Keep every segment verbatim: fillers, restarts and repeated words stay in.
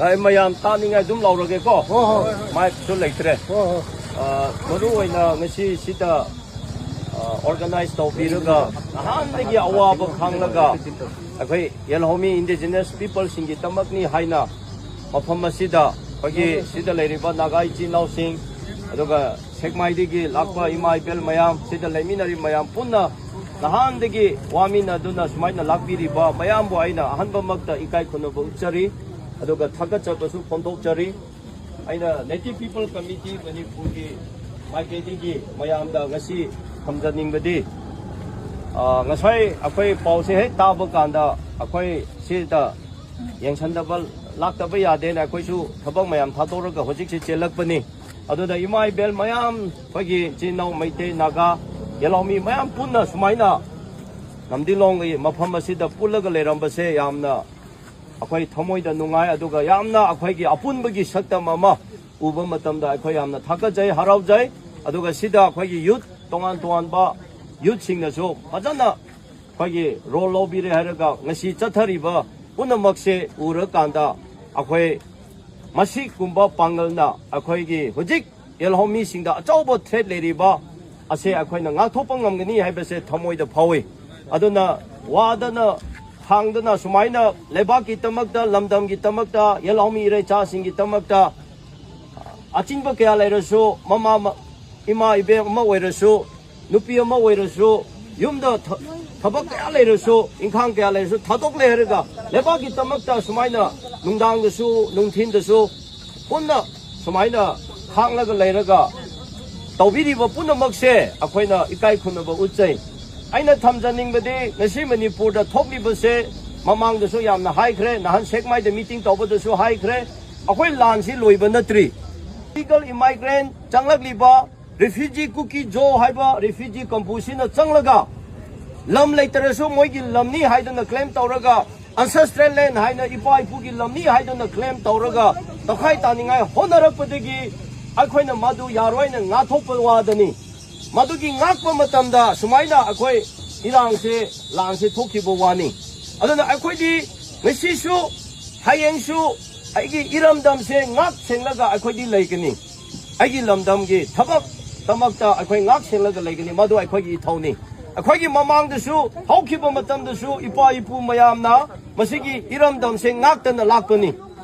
ꯑꯩ ꯃꯌꯥꯝ ꯇꯥꯅꯤꯡꯉꯥꯏ ꯑꯗꯨꯝ ꯂꯥꯎꯔꯒꯦꯀꯣ꯫ ꯍꯣꯏ, ꯍꯣꯏ꯫ ꯃꯥꯏꯛꯁꯨ ꯂꯩꯇ꯭ꯔꯦ꯫ ꯍꯣꯏ, ꯍꯣꯏ꯫ ꯑ, ꯃꯔꯨ ꯑꯣꯏꯅ ꯉꯁꯤ ꯁꯤꯗ, ꯑ, ꯑꯣꯔꯒꯅꯥꯏꯖ ꯇꯧꯕꯤꯔꯒ ꯅꯍꯥꯟꯗꯒꯤ ꯑꯋꯥꯕ ꯈꯥꯡꯂꯒ ꯑꯩꯈꯣꯏ ꯌꯦꯜꯍꯧꯃꯤ ꯏꯟꯗꯤꯖꯤꯅꯁ ꯄꯤꯄꯜꯁꯤꯡꯒꯤꯗꯃꯛꯅꯤ ꯍꯥꯏꯅ ꯃꯐꯝ ꯑꯁꯤꯗ ꯑꯩꯈꯣꯏꯒꯤ ꯁꯤꯗ ꯂꯩꯔꯤꯕ ꯅꯥꯒꯥ ꯏꯆꯤꯟ ꯏꯅꯥꯎꯁꯤꯡ, ꯑꯗꯨꯒ ꯁꯦꯛꯃꯥꯏꯗꯒꯤ ꯂꯥꯛꯄ ꯏꯃꯥ ꯏꯕꯦꯜ ꯃꯌꯥꯝ, ꯁꯤꯗ ꯂꯩꯃꯤꯟꯅꯔꯤꯕ ꯃꯌꯥꯝ ꯄꯨꯟꯅ ꯅꯍꯥꯟꯗꯒꯤ ꯋꯥꯃꯤꯟꯅꯗꯨꯅ ꯁꯨꯃꯥꯏꯅ ꯂꯥꯛꯄꯤꯔꯤꯕ ꯃꯌꯥꯝꯕꯨ ꯑꯩꯅ ꯑꯍꯥꯟꯕꯃꯛꯇ ꯏꯀꯥꯏ ꯈꯨꯝꯅꯕ ꯎꯠꯆꯔꯤ꯫ ꯑꯗꯨꯒ ꯊꯥꯒꯠꯆꯕꯁꯨ ꯐꯣꯡꯗꯣꯛꯆꯔꯤ꯫ ꯑꯩꯅ ꯅꯦꯇꯤꯚ ꯄꯤꯄꯜ ꯀꯃꯤꯇꯤ ꯃꯅꯤꯄꯨꯔꯒꯤ ꯃꯥꯏꯀꯩꯗꯒꯤ ꯃꯌꯥꯝꯗ ꯉꯁꯤ ꯊꯝꯖꯅꯤꯡꯕꯗꯤ, ꯑ, ꯉꯁꯥꯏ ꯑꯩꯈꯣꯏ ꯄꯥꯎꯁꯦ ꯍꯦꯛ ꯇꯥꯕ ꯀꯥꯟꯗ ꯑꯩꯈꯣꯏ ꯁꯤꯗ ꯌꯦꯡꯁꯟꯗꯕ ꯂꯥꯛꯇꯕ ꯌꯥꯗꯦꯅ ꯑꯩꯈꯣꯏꯁꯨ ꯊꯕꯛ ꯃꯌꯥꯝ ꯊꯥꯗꯣꯛꯔꯒ ꯍꯧꯖꯤꯛꯁꯤ ꯆꯦꯜꯂꯛꯄꯅꯤ꯫ ꯑꯗꯨꯅ ꯏꯃꯥ ꯏꯕꯦꯜ ꯃꯌꯥꯝ, ꯑꯩꯈꯣꯏꯒꯤ ꯏꯆꯤꯟ ꯏꯅꯥꯎ ꯃꯩꯇꯩ, ꯅꯥꯒꯥ, ꯌꯦꯂꯥꯎꯃꯤ ꯃꯌꯥꯝ ꯄꯨꯟꯅ ꯁꯨꯃꯥꯏꯅ ꯂꯝꯗꯤꯂꯣꯡꯒꯤ ꯃꯐꯝ ꯑꯁꯤꯗ ꯄꯨꯜꯂꯒ ꯂꯩꯔꯝꯕꯁꯦ ꯌꯥꯝꯅ ꯑꯩꯈꯣꯏ ꯊꯃꯣꯏꯗ ꯅꯨꯡꯉꯥꯏ꯫ ꯑꯗꯨꯒ ꯌꯥꯝꯅ ꯑꯩꯈꯣꯏꯒꯤ ꯑꯄꯨꯟꯕꯒꯤ ꯁꯛꯇꯝ ꯑꯃ ꯎꯕ ꯃꯇꯝꯗ ꯑꯩꯈꯣꯏ ꯌꯥꯝꯅ ꯊꯥꯒꯠꯆꯩ, ꯍꯔꯥꯎꯖꯩ꯫ ꯑꯗꯨꯒ ꯁꯤꯗ ꯑꯩꯈꯣꯏꯒꯤ ꯌꯨꯠ, ꯇꯣꯉꯥꯟ ꯇꯣꯉꯥꯟꯕ ꯌꯨꯠꯁꯤꯡꯅꯁꯨ ꯐꯖꯅ ꯑꯩꯈꯣꯏꯒꯤ ꯔꯣꯜ ꯂꯧꯕꯤꯔꯦ ꯍꯥꯏꯔꯒ ꯉꯁꯤ ꯆꯠꯊꯔꯤꯕ ꯄꯨꯝꯅꯃꯛꯁꯦ ꯎꯔꯀꯥꯟꯗ ꯑꯩꯈꯣꯏ ꯃꯁꯤꯒꯨꯝꯕ ꯄꯥꯡꯒꯜꯅ ꯑꯩꯈꯣꯏꯒꯤ ꯍꯧꯖꯤꯛ ꯌꯦꯜꯍꯧꯃꯤꯁꯤꯡꯗ ꯑꯆꯧꯕ ꯊ꯭ꯔꯦꯠ ꯂꯩꯔꯤꯕ ꯑꯁꯦ ꯑꯩꯈꯣꯏꯅ ꯉꯥꯛꯊꯣꯛꯄ ꯉꯝꯒꯅꯤ ꯍꯥꯏꯕꯁꯦ ꯊꯃꯣꯏꯗ ꯐꯥꯎꯏ꯫ ꯑꯗꯨꯅ ꯋꯥꯗꯅ ꯍꯥꯡꯗꯅ ꯁꯨꯃꯥꯏꯅ ꯂꯩꯕꯥꯛꯀꯤꯗꯃꯛꯇ, ꯂꯝꯗꯝꯒꯤꯗꯃꯛꯇ, ꯌꯦꯜꯍꯧꯃꯤ ꯏꯔꯩꯆꯥꯁꯤꯡꯒꯤꯗꯃꯛꯇ ꯑꯆꯤꯟꯕ ꯀꯌꯥ ꯂꯩꯔꯁꯨ, ꯃꯃꯥ ꯃ-, ꯏꯃꯥ ꯏꯕꯦꯟ ꯑꯃ ꯑꯣꯏꯔꯁꯨ, ꯅꯨꯄꯤ ꯑꯃ ꯑꯣꯏꯔꯁꯨ, ꯌꯨꯝꯗ ꯊ-, ꯊꯕꯛ ꯀꯌꯥ ꯂꯩꯔꯁꯨ, ꯏꯪꯈꯥꯡ ꯀꯌꯥ ꯂꯩꯔꯁꯨ ꯊꯥꯗꯣꯛꯂꯦ ꯍꯥꯏꯔꯒ ꯂꯩꯕꯥꯛꯀꯤꯗꯃꯛꯇ ꯁꯨꯃꯥꯏꯅ ꯅꯨꯡꯗꯥꯡꯗꯁꯨ ꯅꯨꯡꯊꯤꯟꯗꯁꯨ ꯄꯨꯟꯅ ꯁꯨꯃꯥꯏꯅ ꯈꯥꯡꯂꯒ ꯂꯩꯔꯒ ꯇꯧꯕꯤꯔꯤꯕ ꯄꯨꯝꯅꯃꯛꯁꯦ ꯑꯩꯈꯣꯏꯅ ꯏꯀꯥꯏ ꯈꯨꯝꯅꯕ ꯎꯠꯆꯩ꯫ ꯑꯩꯅ ꯊꯝꯖꯅꯤꯡꯕꯗꯤ ꯉꯁꯤ ꯃꯅꯤꯄꯨꯔꯗ ꯊꯣꯛꯂꯤꯕꯁꯦ ꯃꯃꯥꯡꯗꯁꯨ ꯌꯥꯝꯅ ꯍꯥꯏꯈ꯭ꯔꯦ, ꯅꯍꯥꯟ ꯁꯦꯛꯃꯥꯏꯗ ꯃꯤꯇꯤꯡ ꯇꯧꯕꯗꯁꯨ ꯍꯥꯏꯈ꯭ꯔꯦ, ꯑꯩꯈꯣꯏ ꯂꯥꯟꯁꯤ ꯂꯣꯏꯕ ꯅꯠꯇ꯭ꯔꯤ꯫ ꯏꯂꯤꯒꯜ ꯏꯃꯥꯏꯒ꯭ꯔꯦꯟ ꯆꯪꯂꯛꯂꯤꯕ ꯔꯤꯐ꯭ꯌꯨꯖꯤ, ꯀꯨꯀꯤ ꯖꯣ ꯍꯥꯏꯕ ꯔꯤꯐ꯭ꯌꯨꯖꯤ ꯀꯥꯡꯕꯨꯁꯤꯅ ꯆꯪꯂꯒ ꯂꯝ ꯂꯩꯇ꯭ꯔꯁꯨ ꯃꯣꯏꯒꯤ ꯂꯝꯅꯤ ꯍꯥꯏꯗꯨꯅ ꯀ꯭ꯂꯦꯝ ꯇꯧꯔꯒ, ꯑꯟꯁꯦꯁꯇ꯭ꯔꯦꯜ ꯂꯦꯟ ꯍꯥꯏꯅ ꯏꯄꯥ ꯏꯄꯨꯒꯤ ꯂꯝꯅꯤ ꯍꯥꯏꯗꯨꯅ ꯀ꯭ꯂꯦꯝ ꯇꯧꯔꯒ ꯇꯧꯈꯥꯏ ꯇꯥꯅꯤꯡꯉꯥꯏ ꯍꯣꯠꯅꯔꯛꯄꯗꯒꯤ ꯑꯩꯈꯣꯏꯅ ꯃꯗꯨ ꯌꯥꯔꯣꯏꯅ ꯉꯥꯛꯊꯣꯛꯄ ꯋꯥꯗꯅꯤ꯫ ꯃꯗꯨꯒꯤ ꯉꯥꯛꯄ ꯃꯇꯝꯗ ꯁꯨꯃꯥꯏꯅ ꯑꯩꯈꯣꯏ ꯏꯔꯥꯡꯁꯦ, ꯂꯥꯟꯁꯦ ꯊꯣꯛꯈꯤꯕ ꯋꯥꯅꯤ꯫ ꯑꯗꯨꯅ ꯑꯩꯈꯣꯏꯗꯤ ꯉꯁꯤꯁꯨ, ꯍꯌꯦꯡꯁꯨ, ꯑꯩꯒꯤ ꯏꯔꯝꯗꯝꯁꯦ ꯉꯥꯛ ꯁꯦꯜꯂꯒ ꯑꯩꯈꯣꯏꯗꯤ ꯂꯩꯒꯅꯤ꯫ ꯑꯩꯒꯤ ꯂꯝꯗꯝꯒꯤ ꯊꯕꯛ ꯊꯕꯛꯇ ꯑꯩꯈꯣꯏ ꯉꯥꯛ ꯁꯦꯜꯂꯒ ꯂꯩꯒꯅꯤ꯫ ꯃꯗꯨ ꯑꯩꯈꯣꯏꯒꯤ ꯏꯊꯧꯅꯤ꯫ ꯑꯩꯈꯣꯏꯒꯤ ꯃꯃꯥꯡꯗꯁꯨ ꯍꯧꯈꯤꯕ ꯃꯇꯝꯗꯁꯨ ꯏꯄꯥ ꯏꯄꯨ ꯃꯌꯥꯝꯅ ꯃꯁꯤꯒꯤ ꯏꯔꯝꯗꯝꯁꯦ ꯉꯥꯛꯇꯅ ꯂꯥꯛꯄꯅꯤ꯫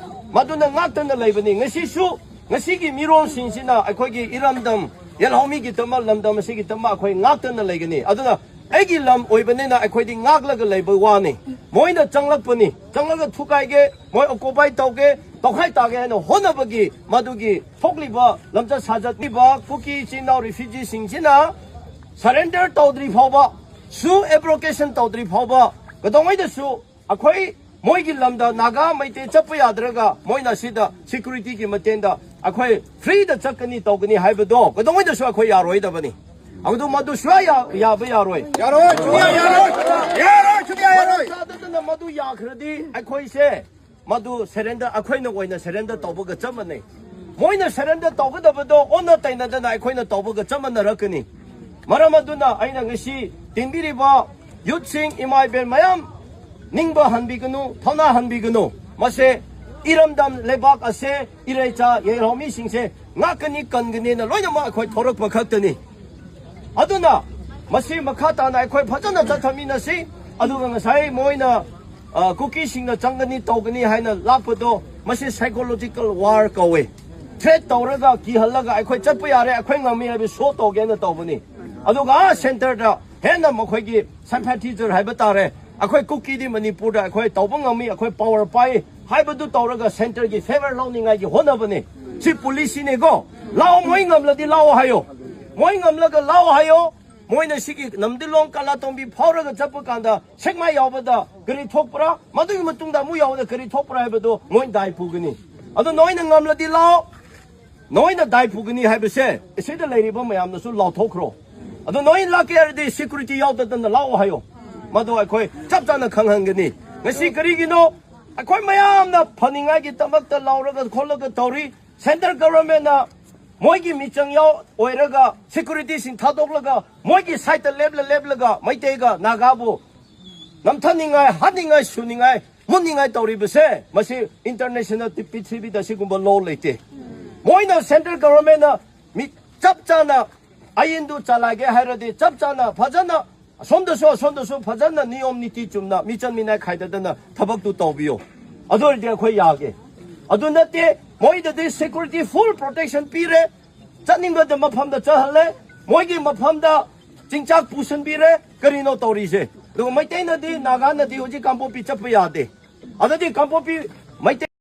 ꯃꯗꯨꯅ ꯉꯥꯛꯇꯅ ꯂꯩꯕꯅꯤ꯫ ꯉꯁꯤꯁꯨ ꯉꯁꯤꯒꯤ ꯃꯤꯔꯣꯜꯁꯤꯡꯁꯤꯅ ꯑꯩꯈꯣꯏꯒꯤ ꯏꯔꯝꯗꯝ ꯌꯦꯜꯍꯧꯃꯤꯒꯤꯗꯃꯛ, ꯂꯝꯗꯝ ꯑꯁꯤꯒꯤꯗꯃꯛ ꯑꯩꯈꯣꯏ ꯉꯥꯛꯇꯅ ꯂꯩꯒꯅꯤ꯫ ꯑꯗꯨꯅ ꯑꯩꯒꯤ ꯂꯝ ꯑꯣꯏꯕꯅꯤꯅ ꯑꯩꯈꯣꯏꯗꯤ ꯉꯥꯛꯂꯒ ꯂꯩꯕ ꯋꯥꯅꯤ꯫ ꯃꯣꯏꯅ ꯆꯪꯂꯛꯄꯅꯤ, ꯆꯪꯂꯒ ꯊꯨꯒꯥꯏꯒꯦ, ꯃꯣꯏ ꯑꯣꯀꯨꯄꯥꯏ ꯇꯧꯒꯦ, ꯇꯧꯈꯥꯏ ꯇꯥꯒꯦ ꯍꯥꯏꯅ ꯍꯣꯠꯅꯕꯒꯤ ꯃꯗꯨꯒꯤ ꯊꯣꯛꯂꯤꯕ ꯂꯝꯆꯠ ꯁꯥꯖꯠꯂꯤꯕ ꯀꯨꯀꯤ ꯏꯆꯤꯟ ꯏꯅꯥꯎ ꯔꯤꯐ꯭ꯌꯨꯖꯤꯁꯤꯡꯁꯤꯅ ꯁꯔꯦꯟꯗꯔ ꯇꯧꯗ꯭ꯔꯤ ꯐꯥꯎꯕ, ꯁꯨ ꯑꯦꯕ꯭ꯔꯣꯀꯦꯁꯟ ꯇꯧꯗ꯭ꯔꯤ ꯐꯥꯎꯕ ꯀꯩꯗꯧꯉꯩꯗꯁꯨ ꯑꯩꯈꯣꯏ ꯃꯣꯏꯒꯤ ꯂꯝꯗ ꯅꯥꯒꯥ ꯃꯩꯇꯩ ꯆꯠꯄ ꯌꯥꯗ꯭ꯔꯒ ꯃꯣꯏꯅ ꯁꯤꯗ ꯁꯦꯀ꯭ꯌꯨꯔꯤꯇꯤꯒꯤ ꯃꯇꯦꯡꯗ ꯑꯩꯈꯣꯏ ꯐ꯭ꯔꯤꯗ ꯆꯠꯀꯅꯤ ꯇꯧꯒꯅꯤ ꯍꯥꯏꯕꯗꯣ ꯀꯩꯗꯧꯉꯩꯗꯁꯨ ꯑꯩꯈꯣꯏ ꯌꯥꯔꯣꯏꯗꯕꯅꯤ꯫ ꯑꯗꯨ ꯃꯗꯨ ꯁꯨꯡꯌꯥ ꯌꯥ-, ꯌꯥꯕ ꯌꯥꯔꯣꯏ꯫ ꯌꯥꯔꯣꯏ, ꯁꯨꯡꯌꯥ ꯌꯥꯔꯣꯏ꯫ ꯌꯥꯔꯣꯏ, ꯁꯨꯡꯌꯥ ꯌꯥꯔꯣꯏ꯫ ꯆꯥꯗꯗꯅ ꯃꯗꯨ ꯌꯥꯈ꯭ꯔꯗꯤ ꯑꯩꯈꯣꯏꯁꯦ ꯃꯗꯨ ꯁꯔꯦꯟꯗꯔ, ꯑꯩꯈꯣꯏꯅ ꯑꯣꯏꯅ ꯁꯔꯦꯟꯗꯔ ꯇꯧꯕꯒ ꯆꯞ ꯃꯥꯟꯅꯩ꯫ ꯃꯣꯏꯅ ꯁꯔꯦꯟꯗꯔ ꯇꯧꯒꯗꯕꯗꯣ ꯑꯣꯟꯅ ꯇꯩꯅꯗꯅ ꯑꯩꯈꯣꯏꯅ ꯇꯧꯕꯒ ꯆꯞ ꯃꯥꯟꯅꯔꯛꯀꯅꯤ꯫ ꯃꯔꯝ ꯑꯗꯨꯅ ꯑꯩꯅ ꯉꯁꯤ ꯇꯤꯟꯕꯤꯔꯤꯕ ꯌꯨꯠꯁꯤꯡ, ꯏꯃꯥ ꯏꯕꯦꯟ ꯃꯌꯥꯝ, ꯅꯤꯡꯕ ꯍꯟꯕꯤꯒꯅꯨ, ꯊꯧꯅꯥ ꯍꯟꯕꯤꯒꯅꯨ꯫ ꯃꯁꯦ ꯏꯔꯝꯗꯝ ꯂꯩꯕꯥꯛ ꯑꯁꯦ, ꯏꯔꯩꯆꯥ ꯌꯦꯜꯍꯧꯃꯤꯁꯤꯡꯁꯦ ꯉꯥꯛꯀꯅꯤ, ꯀꯟꯒꯅꯤꯅ ꯂꯣꯏꯅꯃꯛ ꯑꯩꯈꯣꯏ ꯊꯣꯔꯛꯄ ꯈꯛꯇꯅꯤ꯫ ꯑꯗꯨꯅ ꯃꯁꯤ ꯃꯈꯥ ꯇꯥꯅ ꯑꯩꯈꯣꯏ ꯐꯖꯅ ꯆꯠꯊꯃꯤꯟꯅꯁꯤ꯫ ꯑꯗꯨꯒ ꯉꯁꯥꯏ ꯃꯣꯏꯅ, ꯑ, ꯀꯨꯀꯤꯁꯤꯡꯅ ꯆꯪꯒꯅꯤ ꯇꯧꯒꯅꯤ ꯍꯥꯏꯅ ꯂꯥꯛꯄꯗꯣ, ꯃꯁꯤ psychological war ꯀꯧꯋꯦ꯫ ꯊ꯭ꯔꯦꯠ ꯇꯧꯔꯒ, ꯀꯤꯍꯜꯂꯒ ꯑꯩꯈꯣꯏ ꯆꯠꯄ ꯌꯥꯔꯦ, ꯑꯩꯈꯣꯏ ꯉꯝꯃꯤ ꯍꯥꯏꯕ ꯁꯣ ꯇꯧꯒꯦꯅ ꯇꯧꯕꯅꯤ꯫ ꯑꯗꯨꯒ ꯑꯥ ꯁꯦꯟꯇꯔꯗ ꯍꯦꯟꯅ ꯃꯈꯣꯏꯒꯤ ꯁꯝꯄꯦꯊꯤꯖꯔ ꯍꯥꯏꯕ ꯇꯥꯔꯦ, ꯑꯩꯈꯣꯏ ꯀꯨꯀꯤꯗꯤ ꯃꯅꯤꯄꯨꯔꯗ ꯑꯩꯈꯣꯏ ꯇꯧꯕ ꯉꯝꯃꯤ, ꯑꯩꯈꯣꯏ ꯄꯥꯋꯔ ꯄꯥꯏ ꯍꯥꯏꯕꯗꯨ ꯇꯧꯔꯒ ꯁꯦꯟꯇꯔꯒꯤ ꯐꯦꯚꯔ ꯂꯧꯅꯤꯡꯉꯥꯏꯒꯤ ꯍꯣꯠꯅꯕꯅꯤ꯫ ꯁꯤ ꯄꯣꯂꯤꯁꯤꯅꯦꯀꯣ꯫ ꯂꯥꯛꯑꯣ, ꯃꯣꯏ ꯉꯝꯂꯗꯤ ꯂꯥꯛꯑꯣ ꯍꯥꯏꯌꯣ꯫ ꯃꯣꯏ ꯉꯝꯂꯒ ꯂꯥꯛꯑꯣ ꯍꯥꯏꯌꯣ꯫ ꯃꯣꯏꯅ ꯁꯤꯒꯤ ꯅꯝꯗꯤꯂꯣꯡ ꯀꯥꯂꯥꯇꯣꯡꯕꯤ ꯐꯥꯎꯔꯒ ꯆꯠꯄ ꯀꯥꯟꯗ ꯁꯦꯛꯃꯥꯏ ꯌꯥꯎꯕꯗ ꯀꯔꯤ ꯊꯣꯛꯄ꯭ꯔꯥ, ꯃꯗꯨꯒꯤ ꯃꯇꯨꯡꯗ ꯑꯃꯨꯛ ꯌꯥꯎꯕꯗ ꯀꯔꯤ ꯊꯣꯛꯄ꯭ꯔꯥ ꯍꯥꯏꯕꯗꯨ ꯃꯣꯏ ꯗꯥꯏ ꯄꯨꯒꯅꯤ꯫ ꯑꯗꯨ ꯅꯣꯏꯅ ꯉꯝꯂꯗꯤ ꯂꯥꯛꯑꯣ, ꯅꯣꯏꯅ ꯗꯥꯏ ꯄꯨꯒꯅꯤ ꯍꯥꯏꯕꯁꯦ ꯁꯤꯗ ꯂꯩꯔꯤꯕ ꯃꯌꯥꯝꯅꯁꯨ ꯂꯥꯎꯊꯣꯛꯈ꯭ꯔꯣ꯫ ꯑꯗꯣ ꯅꯣꯏ ꯂꯥꯛꯀꯦ ꯍꯥꯏꯔꯗꯤ ꯁꯦꯀ꯭ꯌꯨꯔꯤꯇꯤ ꯌꯥꯎꯗꯗꯅ ꯂꯥꯛꯑꯣ ꯍꯥꯏꯌꯣ꯫ ꯃꯗꯨ ꯑꯩꯈꯣꯏ ꯆꯞ ꯆꯥꯅ ꯈꯪꯍꯟꯒꯅꯤ꯫ ꯉꯁꯤ ꯀꯔꯤꯒꯤꯅꯣ ꯑꯩꯈꯣꯏ ꯃꯌꯥꯝꯅ ꯐꯅꯤꯡꯉꯥꯏꯒꯤꯗꯃꯛꯇ ꯂꯥꯎꯔꯒ ꯈꯣꯠꯂꯒ ꯇꯧꯔꯤ? ꯁꯦꯟꯇ꯭ꯔꯦꯜ ꯒꯚꯔꯟꯃꯦꯟꯠꯅ ꯃꯣꯏꯒꯤ ꯃꯤꯆꯪ ꯌꯥꯎ ꯑꯣꯏꯔꯒ ꯁꯦꯀ꯭ꯌꯨꯔꯤꯇꯤꯁꯤꯡ ꯊꯥꯗꯣꯛꯂꯒ ꯃꯣꯏꯒꯤ ꯁꯥꯏꯠꯇ ꯂꯦꯞꯂ ꯂꯦꯞꯂꯒ ꯃꯩꯇꯩꯒ ꯅꯥꯒꯥꯕꯨ ꯅꯝꯊꯅꯤꯡꯉꯥꯏ, ꯍꯥꯠꯅꯤꯡꯉꯥꯏ, ꯁꯨꯅꯤꯡꯉꯥꯏ ꯃꯨꯠꯅꯤꯡꯉꯥꯏ ꯇꯧꯔꯤꯕꯁꯦ, ꯃꯁꯤ ꯏꯟꯇꯔꯅꯦꯁꯅꯦꯜ ꯄ꯭ꯔꯤꯊꯤꯕꯤꯗ ꯁꯤꯒꯨꯝꯕ ꯂꯣ ꯂꯩꯇꯦ꯫ ꯃꯣꯏꯅ ꯁꯦꯟꯇ꯭ꯔꯦꯜ ꯒꯚꯔꯟꯃꯦꯟꯅ ꯃꯤ ꯆꯞ ꯆꯥꯅ ꯑꯥꯏꯟꯗꯨ ꯆꯂꯥꯏꯒꯦ ꯍꯥꯏꯔꯗꯤ ꯆꯞ ꯆꯥꯅ ꯐꯖꯅ ꯑꯁꯣꯝꯗꯁꯨ ꯑꯁꯣꯝꯗꯁꯨ ꯐꯖꯅ ꯅꯤꯌꯣꯝ ꯅꯤꯇꯤ ꯆꯨꯝꯅ ꯃꯤꯆꯪ ꯃꯤꯅꯥꯏ ꯈꯥꯏꯗꯗꯅ ꯊꯕꯛꯇꯨ ꯇꯧꯕꯤꯌꯣ꯫ ꯑꯗꯨ ꯑꯣꯏꯔꯗꯤ ꯑꯩꯈꯣꯏ ꯌꯥꯒꯦ꯫ ꯑꯗꯨ ꯅꯠꯇꯦ, ꯃꯣꯏꯗꯗꯤ ꯁꯦꯀ꯭ꯌꯨꯔꯤꯇꯤ ꯐꯨꯜ ꯄ꯭ꯔꯣꯇꯦꯛꯁꯟ ꯄꯤꯔꯦ, ꯆꯠꯅꯤꯡꯕꯗ ꯃꯐꯝꯗ ꯆꯠꯍꯜꯂꯦ, ꯃꯣꯏꯒꯤ ꯃꯐꯝꯗ ꯆꯤꯡꯆꯥꯛ ꯄꯨꯁꯤꯟꯕꯤꯔꯦ꯫ ꯀꯔꯤꯅꯣ ꯇꯧꯔꯤꯁꯦ? ꯑꯗꯨꯒ ꯃꯩꯇꯩꯅꯗꯤ, ꯅꯥꯒꯥꯅꯗꯤ ꯍꯧꯖꯤꯛ ꯀꯥꯡꯄꯣꯛꯄꯤ ꯆꯠꯄ ꯌꯥꯗꯦ꯫ ꯑꯗꯨꯗꯤ ꯀꯥꯡꯄꯣꯛꯄꯤ ꯃꯩꯇꯩ